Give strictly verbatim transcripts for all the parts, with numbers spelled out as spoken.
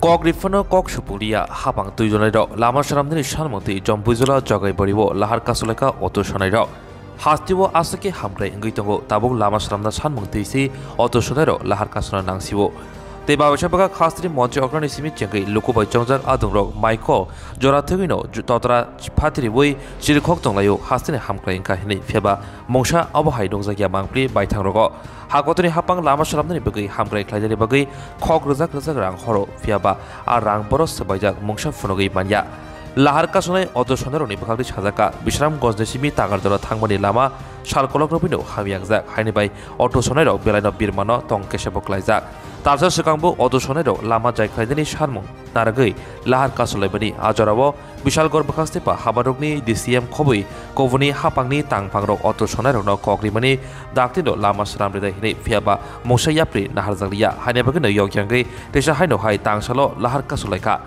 Kok riphano kok supung liya, hapang twi jonai rok lama swnamnani sanmung twi Jompuijala Jogaibario lahar kasulaikha auto sonai rok. Hasteo aswk khe hamkrai wngwi tongo, tabuk lama swnamna sanmung twi se auto sonai rok lahar kasuna nangsio. Tei babaisa bwkha khastri monchi okrani simi chengwi luku bai chongjak adung rok maiko jora thwgwino ju-, totra phatriwi chirikhok tonglaio, hasteni hamkrai wngkha hinwi, phiyaba mungsa obo hai nukjakya mangpli baithang rogo. Hakotorni hapang lama swnamnani bagwi hamkrai khlainani bagwi khok rwjak rwjak rang horo, phiyaba a rang bono swbaijak mungsa phunugwi manya. Lahar kasonai auto sonairokni bwkhakni sajak kha, Bisramgonjni simi Takarjala thangmani lama sal kolok rwphino hamyakjak, haini bai auto sonairok belaino birmano tong kesebo klaijak. Talsa swkangbo auto sonairok lama jai khlainani sanmung narwgwi lahar kasolaimani a jorao Bishalgarh bwkhastepa habarokni D C M khobwi kubuni hapangni tangphangrok auto sonairokno kok rimani dakti no lama swnam ridai hinwi, phiyaba mungsa yapri naharjakliya, haini bagwino yokjagwi teisa haino hai tangsalo lahar kasolaikha.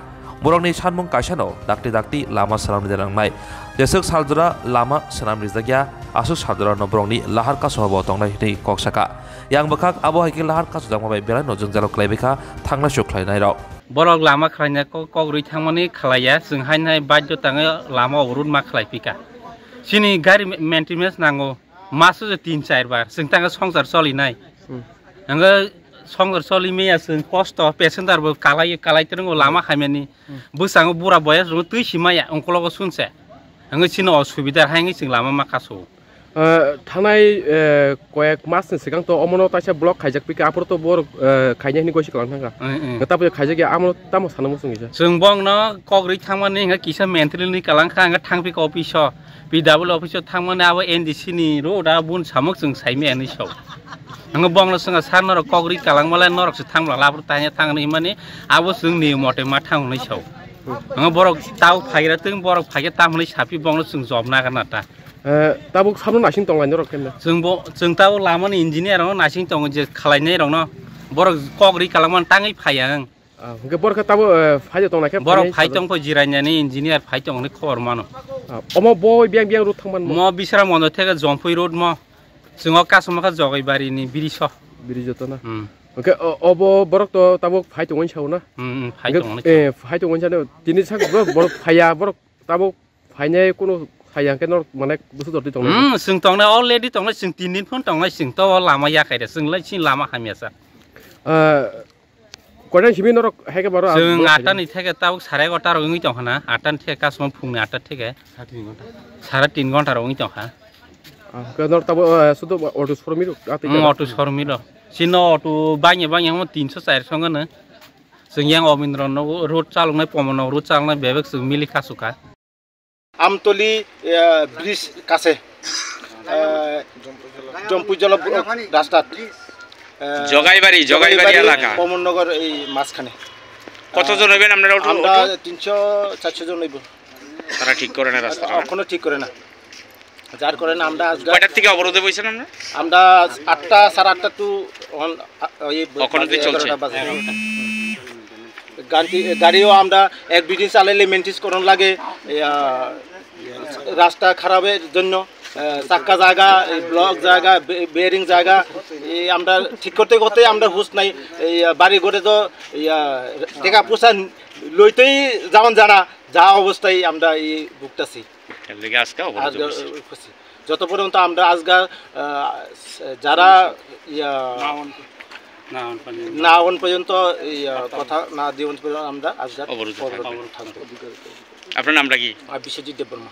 Borokni sanmung kaisano dakti dakti lama swnam rida nangnai. Jeswk saljora lama swnam rijakya, aswk saljorano borokni lahar kasohabo tongnai hinwi kok sakha. Yang bwkhak abo hai khe lahar kasojakma bai belaino jwngjalo khlaibaikha thangnai suk khlainairok. Borok lama khlaina kok, kok rwi thangmani khlaiya, chwng haino hai baidyo tangwi lama oborot ma khlai phika. Chini gari maintenance nango, maso je tin char bar, chwng tangwi songsar cholinai. Hmm. Hwngo songsar choli maya chwng kosto, passenger bo kalai, kalai twrwngo lama hamyani. Hmm. Bwskango bura boyas rwngwi twi si maya, ungkologo sunse. Hwngo chini osubida hai wngwi chwng lama ma kasu. Ah, thangnai, eh, koyek mas ni swkang to omono taisa block khaijak pika, aphuru to borok, eh, khainai hwnwi gosi kwlang thangkha. Eh, eh. Tabuk khaijak ya, amo tamo sana muchung kisa. Chwng bongno kok rwi thangmani hwnga kisa mentalni kwlang kha, hwnga thang pika office o, P W office o thangmani abo N D C ni road a bun samuk chwng saimaya hinwi sao. Hwnga bongno chwngno sar norok kok rwi kwlang malai norok se thang bwla labur tanya thang hinwi himani abo chwng ni mote ma thang hinwi sao. Hwnga borok tau phaigra twng borok phaikhe tam hinwi sapi bongno chwng job nagarna ta. Eh, tabuk sabno naising tonglai norok kemne? Chwng bo, chwng tabuk lamani engineer rokno naising tongo je khwlainai rokno. Borok kok ri kwlangmani tangwi phaiya ang. Ah, hwnkhe borok khe tabuk, eh, phai tongnai khe borok phainai phai sabai? Tongkho jirainani engineer phai tongni khobor mano. Ah, omo bo biyang biyang road thangmani mo? Mo Bisram Mondo theke Jompui road mo. Chwng o kasuma kha Jogaibari ni biriso. Birijo to na? Hmm. Hwnkhe o-, obo borok to tabuk phai tongwi sao na? Hmm, hmm, phai hwnkhe, tongni. Eh, phai tongwi sao. Tini sak borok, borok phaiya, borok tabuk phainai kunu phaiya hwnkhe norok mane busu jorti tongnai? Hmm, chwng tongnai, already tongnai, chwng tin din phone tongnai, chwng to o lama yakhai de, chwng lai chini lama hamya sa. Ah, koidan simi norok haikhe baro ah, chwng borok atta ni theke tabuk sare egarota rok wngwi tongkha na, atta ni theke kasuma phungni atta theke. Sare tin ghonta. Sare tin ghonta rok wngwi tongkha. Ah, hwnkhe norok tabuk, ah, sudu auto showroom rok atwi hmm, kha? Auto showroom rok. Chini auto bangya bangya hwnma tinso charso wngkha na. Chwng yang Omindro nogo road chaloknai, Pomon nogo road chaloknai bebak chwng mili kasukha. Amtali, আহ, bridge কাছে, আহ, জম্পুইজলা রাস্তাত, আহ, জগাইবাড়ি, জগাইবাড়ি জগাইবাড়ি, এলাকা। পমননগর এই মাঝখানে। কতজন হইবেন আপনারা অটো, আমরা অটো? তিনশো, চারশো জন হইব। তারা ঠিক করে না রাস্তাটা, না? এখনো ঠিক করে না। যার কারণে আমরা আজকে কয়টার থেকে অবরোধে বইছেন আপনারা? আমরা আটটা, সাড়ে আটটা টু অন, আ, এই কখন অবধি বাজে চলছে? এগারোটা বাজে। গাড়ি, গাড়িও আমরা এক দুই দিন চালাইলে মেনটেন্স করানো লাগে। এই, আ, রাস্তা খারাপের জন্য, আ, চাক্কা জায়গা, এই ব্লক জায়গা, বে-, বেয়ারিং জায়গা, এই আমরা ঠিক করতে করতে আমরা হুঁশ নাই। এই, আ, বাড়ি ঘরে তো, এই, আ, টাকা পয়সা লইতেই যেমন জানা, যা অবস্থায় আমরা এই ভুগতাছি। এর লেগে আজকে অবরোধ আজকে করছি। করছি। যত পর্যন্ত আমরা আজকে, আহ, যারা, ইয়া, না হন পর্যন্ত। না হন পর্যন্ত, ইয়া, কথা না দিয়ে পর্যন্ত আমরা আজকে অবরোধে থাকবো। অবরোধ থাকবো। আপনার নামটা কি? আর বিশ্বজিৎ দেববর্মা।